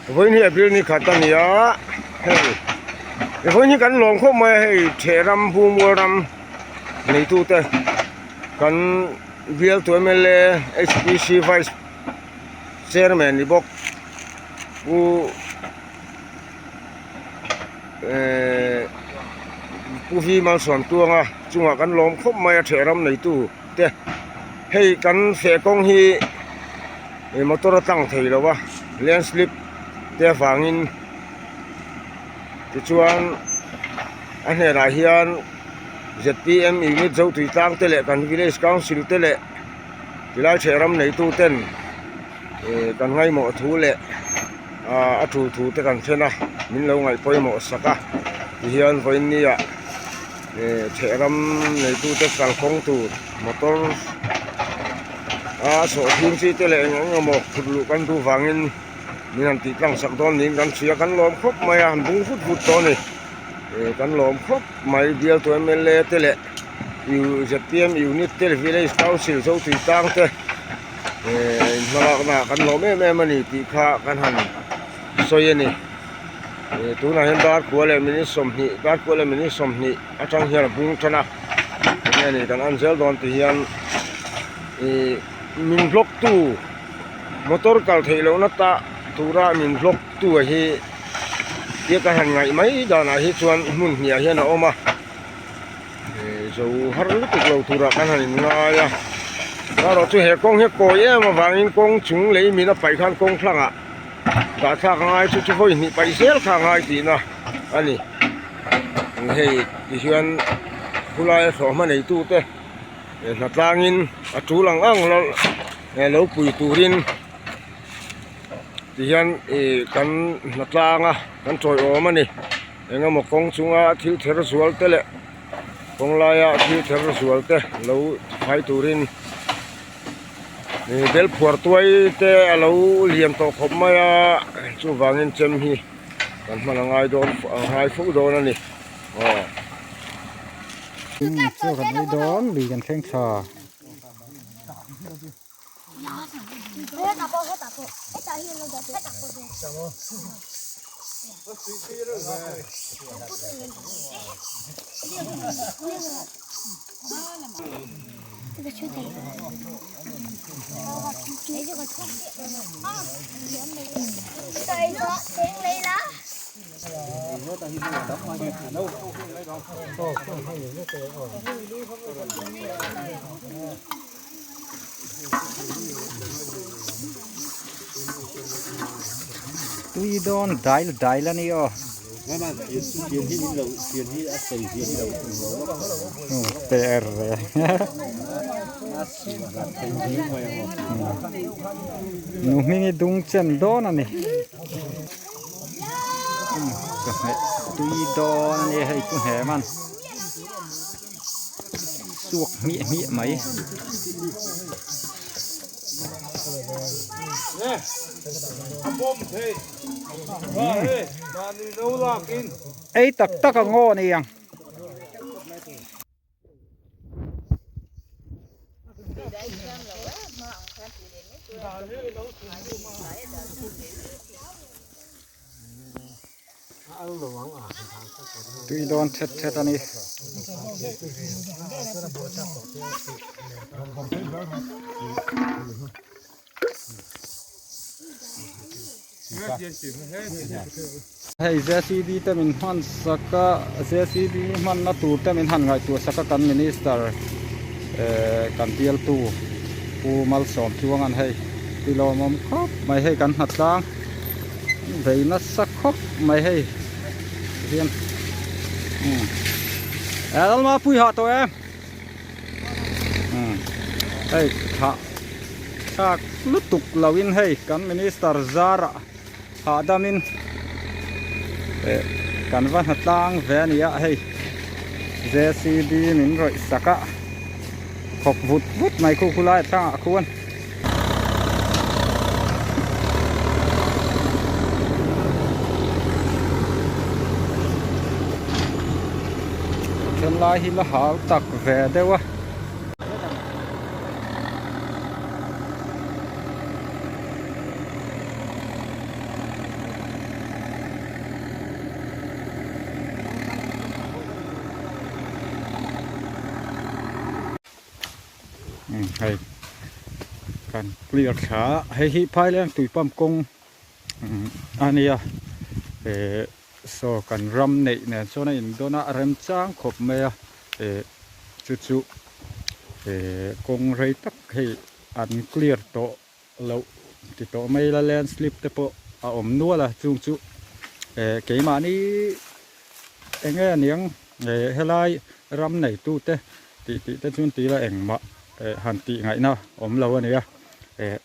Vawiin hi April ni khat a ni a, hei vawiin hi kan lawm khawp mai a hei Thehram Bumual ram neitute kan bialtu mla HPC vice chairman ni bawk Pu ehh Pu V Malsawmtuanga chungah kan lawm khawp mai a Thehram neitu te hei kan feh kawng hi ih motor a tlang thei lo a landslip te avangin tichuan a hnenah hian zpm unit zo tui tlang te leh kan village council te leh tilai theh ram neitu ten ih kan ngaimawh thu leh ah a tul thu te kan thlen a min lo ngaih pawimawh sak a tihian vawiin ni ah. Ih theh ram neitute kalkawng tur motor a sawhchhung chi te leh eng eng emaw phut luh kan duh vangin min han tih tlang sak dawn niin kan hria kan lawm khawp mai a han bung vut vut tawh a ni ih kan lawm khawp mai bialtu mla te leh zpm unit te leh village council zotui tang te ih hmalakna ah kan lawm em em a ni tih kha kan han sawi a ni. Ih tunah hian dar kua leh minute 20 dar kua leh minute 20 atang hian a bung tan a enge ni kan en zel dawn ti hian ih min block tu motor kal theih lohna ta tura min block tu a hi tia ka han ngaih mai danah hi chuan hmun hniah hian a awm a ih zo har lutuk lo turah kan han inngai a erawh chu he kawng hi a kawi em avangin kawng chung lei min a paih khan kawng thlangah. Dah thlak a ngai chu chu vawi hnih paih zel kha a ngai tihna a ni. Hei tihian khulaia thlawhhma neitute hnatlangin a tul ang ang lo pui turin tihian ih kan hnatlanga kan tawiawm a ni. Engemaw kawng chunga thil ther zual te leh kawng laia thil ther zual te lo tifai turin. Ih bel phuar tuai te a lo lian tawh khawp mai a chuvangin chem hi kan hman a ngai dawn a ngai fo dawn a ni aw. Chaw kan ei dawn lui kan thleng thla. Tui dawn dail dail a ni aw. Ter ve. Nu hming hi dung chen dawn a ni. Chawhmeh tui dawn a ni hei pu hnem an. Suak hmiah hmiah mai. Ei tak tak ang aw ni ang. Tui dawn thet thet a ni. Hei JCB te min hman sak a JCB hmanna tur te min han ngaihtuah sak a kan minister eh kan bialtu Pu Malsawmtluanga'n hei ti lawmawm khawp mai hei kan hnatlang. Vei nasa khawp mai hei hian umm lalma pui hah tawh em umm hei thah thlak lutuk lo in hei kan minister zarah hahdam in eh kan va hna tlang ve a ni a hei J C B min rawih sak a thawk vut vut mai khu khulai a thlangah khuan. Then lai hi la hau tak ve deuh a. Hei kan clear thla a hei hi Phaileng tui pump kawng a nia eh saw kan ram neih nen chuan a indawn a a remchang khawp mai a eh chu chu eh kawng rei tak hei an clear tawh loh ti tawh mai ila land slip te pawh a awm nual a chung chu eh keimahni eng nge aniang eh helai ram neitu te tih tih te chuan ti ila engmah eh han tih ngaihna awm lo a ni a eh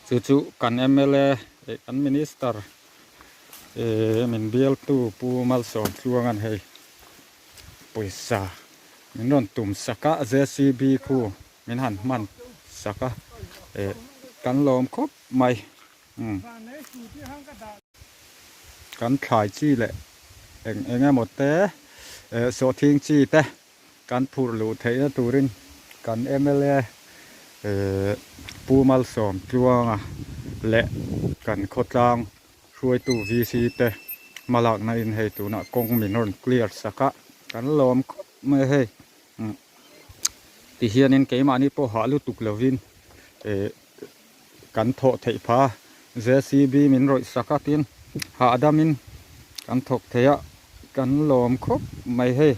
chu chu kan mla eh kan minister eh min bialtu pu Malsawmtluanga'n hei pawisa min rawn tum sak a jcb khu. Min han hman sak a, eh kan lawm khawp mai umm. Kan thlai chi leh eng eng emaw te eh sawhthing chi te kan phurh luh theihna turin kan mla eh Pu Malsawmtluanga leh kan khawtlang hruaitu VC te hmalakna in hei tunah kawng min rawn clear sak a, kan lawm khawp mai hei. Tihianin keimahni pawh hah lutuk lovin eh kan thawh theih pha a, JCB min rawih sak a tin hahdam in kan thawk thei a, kan lawm khawp mai hei.